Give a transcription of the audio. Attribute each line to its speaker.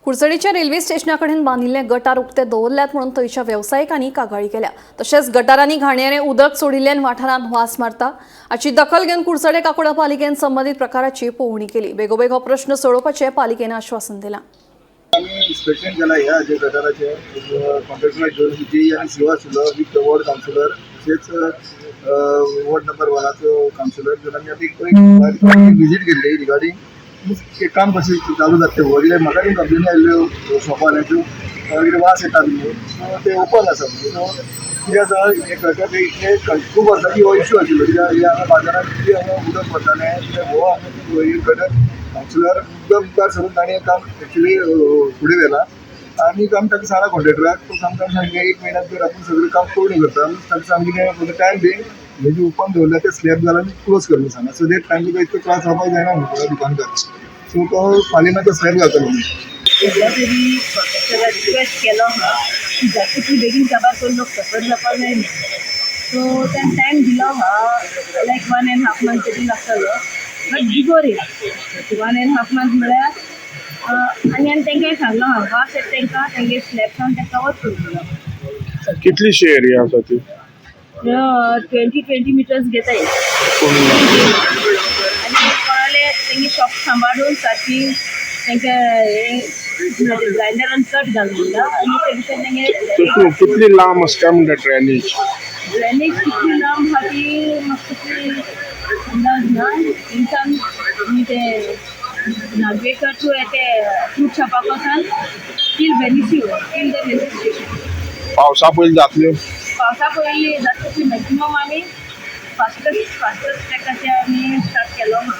Speaker 1: कुडचडीच्या railway स्टेशना कडेन बांदिल्ले गटार उक्ते दवरल्यात म्हणून थंयच्या वेवसायिकांनी कागाळी केल्या. तशेंच गटारांनी घाणयारें उदक सोडिल्ल्यान वाठारांत वास मारता. हाची दखल घेवन कुडचडे काकोडा पालिकेन संबंदीत प्रकाराची पळोवणी केली. बेगोबेग हो प्रश्न सोडोवपाचें पालिकेन आश्वासन दिलां.
Speaker 2: आमी इन्स्पेक्शन केला ह्या हाजे गटाराचें. कॉन्ट्रॅक्टराक घेवन जी आनी शिवा आशिल्लो विथ वॉर्ड कावन्सिलर, तशेंच वॉर्ड नंबर वनाचो कावन्सिलर घेवन आमी आतां एक विजीट केल्ली रिगार्डींग काम कशें चालू जाता तें. कित्याक म्हाका बी कंप्लेनी आयल्ल्यो शॉपवाल्यांच्यो, कितें वास येता म्हणून. सो ते ओपन आसा म्हणून. सो कितें आसा, हे गटर इतले खूब वर्सांची हो इशू आशिल्लो, कित्याक हे हांगा बाजारात कितें हांगा उदक भरतालें. कित्याक हो हांगा गटर कावन्सिलर मुद्दम मुखार सरून ताणें काम एक्चुली फुडें व्हेलां आनी आमी ताका सांगलां कॉन्ट्रॅक्टराक. तो आमकां सांगलें, एक म्हयन्यात भितर आपूण सगळें काम पूर्ण करता. ताका सांगलें कितें, फॉर the time being हे जे ओपन दवरल्या ते स्लॅब घाल आनी क्लोज कर म्हणून सांगला, सो that तांकां इतको त्रास जावपाक जायना म्हणून दुकानदार. सो तो फाल्यां मागीर स्लॅब घालतलो म्हणून.
Speaker 3: सध्या तरी कॉन्ट्रॅक्टराक रिक्वेस्ट केलो आहा की जाता तितली बेगीन काबार करून लोक सफर जावपाक जाय न्ही. सो ताणें टायम दिलो आहा, लायक 1.5 मंथ तरी लागतलो, but before it 1.5 month म्हळ्यार आनी आनी तांकां सांगलो आहा, वास येता तांकां, तेंगे स्लॅब सावन ते कवर करून दिलो.
Speaker 4: कितलीशी एरिया आसा ती?
Speaker 3: 20 20 मिटर्स घेता. आनी कोणाले तेंगे शॉप सांबाळून सारकी तांकां हे ग्रायंडरान कट घालून दिला आनी ते भितर तेंगे
Speaker 4: तशें न्हू, कितली लांब आसा काय म्हणटा ड्रेनेज?
Speaker 3: ड्रेनेज कितली लांब आहा ती म्हाका तसली अंदाज ना. थिंगसान आमी ते नागवेकर टू ते फ्रूट शॉपा पासून till Venezio, till the railway station.
Speaker 4: पावसा पयलीं जातल्यो?
Speaker 3: पावसा पयलीं जाता तसली मॅक्सिमम आमी फास्टस्ट फास्टस्ट ट्रॅकाचे आमी स्टार्ट केलो आहा.